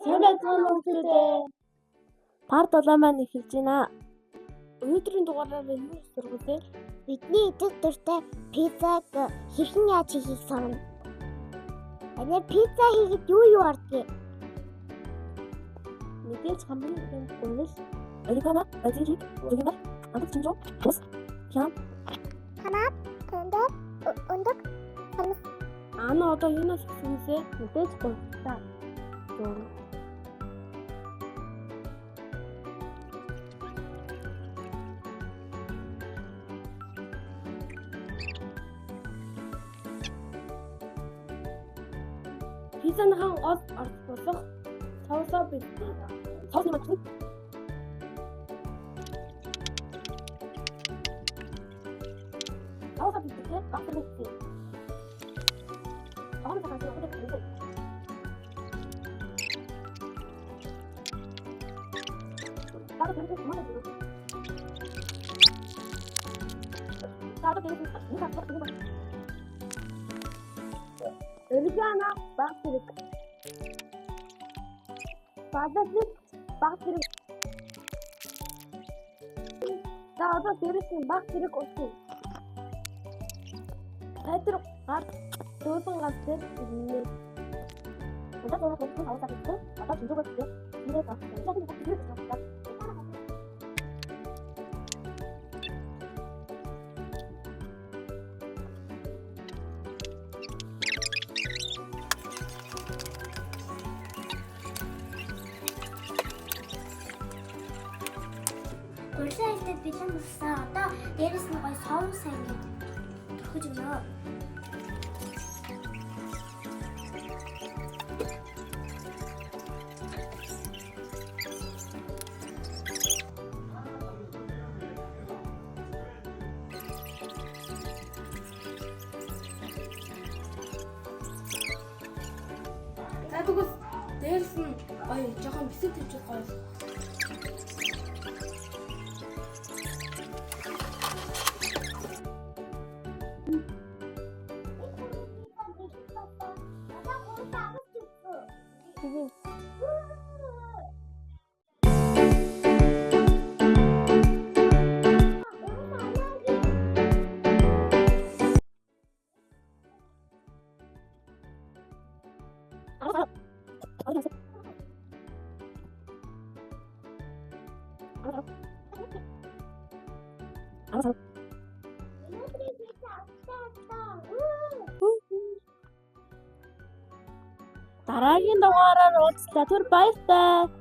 Сайн байцгаана уу хүүхдүүдээ. Part 7 маань эхэлж байна. Өнөөдрийн дугаараар би юу сурах вэ? Бидний идэх дуртай пиццаг хэрхэн яаж хийхийг сурна. Ана пицца хийхэд юу юу ордгийг? Мэдээж хамгийн ихэнд гурил, орегано, базилик, зүгнэр, амт чинжүү, ус, хям. Томат, өндөг, өндөг, хумс. Ана одоо юунаас эхэлсэн вэ? Мэдээж гурилтай. Зурна. Пиццаныхаа гол орц болох соусоо бэлдээ. Соусны мань. Соусоо бэлдээ. Баг зэрэг. Соусоо бэлдээ. 나도 되는 그만해 줘. 나도 되는 누가 누가 Орегано баг зэрэг. Базилик баг зэрэг. За одоо дээрэс нь баг зэрэг уусан. Тайдар гар дуулан гал дээр ирнэ. Одоо зураг болсон аваад авсан. Одоо чинжүүгээ хийх. Ирээд авсан. Гурилан хэлтэд бэлэн болсон. Одоо дээрэс нь гоё соус ингээд түрхэж өгнө. За тэгвэл дээрс нь гоё жоохон бисэг тавьчих гоё. Тэгээ дараагийн дугаараар уулзлаа. Түр баяртай.